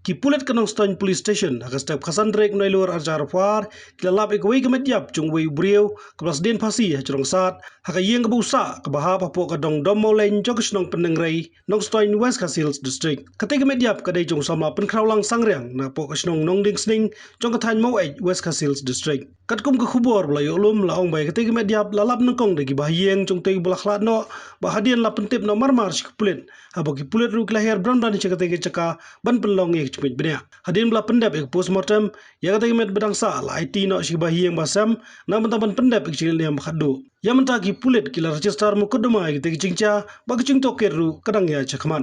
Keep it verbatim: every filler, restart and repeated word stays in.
Ki pulit ka Nongstoiñ Police Station ha ka step khatsan tarik Nailur arhajar arphew ar ki la lap ïa kawei ka met ïap jong uwei u briew kaba la sdien phasi ha jrong sad ha ka ïing kaba u sah kaba hap hapoh ka dong Dom Mawleiñ jong ka shnong Pyndengrei, Nongstoiñ, West Khasi Hills District. Katei ka met ïap ka dei jong u samla Pynkhrawlang Sangriang napoh ka shnong Nongdingsning jong ka thaiñ Maweit, West Khasi Hills District. Katkum ka khubor ba la ïoh lum la ong ba ïa katei ka met ïap la lap nyngkong da ki bahaïing jong utei uba la khlad noh, bad hadien la pyntip noh marmar sha ki pulit, haba ki pulit ruh ki la her bran bran sha katei ka jaka ban pynlong ïa ka jingpeit bniah. Hadien ba la pyndep ïa ka postmortem, ïa katei ka met ba dang sah la aiti noh sha ki bahaïing bahasem na bynta ban pyndep ïa ka jingïaid niam ba khatduh. Ïa mynta ki pulit ki la register mukotduma ïa katei ka jingjia, bad ka jingtohkit ruh ka dang ïaid shakhmat.